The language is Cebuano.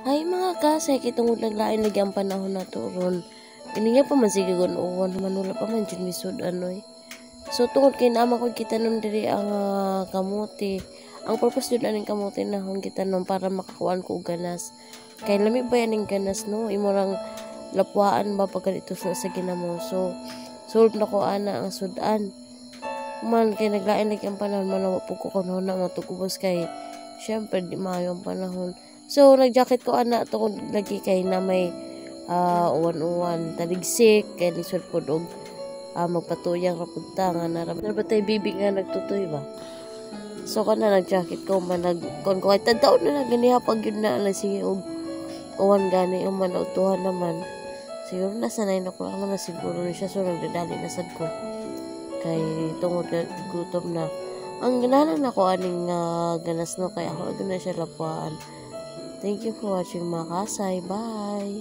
Ay, mga kasay, kay tungod naglain lagi ang panahon nato ron. Iniya pa man sige gun uwan man, wala pa man jud misud anoy. So tungod kay naa man ko gitanom diri ang kamote. Ang purpose jud aning kamote na akong gitanom para makakuan ko og ganas. Kay lami ba aning ganas, no? Imo rang lapwaan ba pagka dito sa ginamo. So solve na ko ana ang sudan. Man kay naglain lagi ang panahon man, wa pud ko kuno na matugubos kay syempre di maayo ang panahon. So nag-jacket ko ana tungod lagi kay na may uwan-uwan, taligsik, kay lisod pod og magpatuyang ra pud ta nga nara ba tay bibi nga nagtutoy ba. So kana nag-jacket ko man, nag kon ko kay tadtaon na lang pag yun na lang sige og uwan gani, man utuhan naman. Siguro nasanay na ko lang naman siguro ni siya, so nagdadali na sad ko kay tungod na gutom na. Ang ganahan nako aning ganas, no, kay ako na siya lapwaan. Thank you for watching, mga kasay. Bye.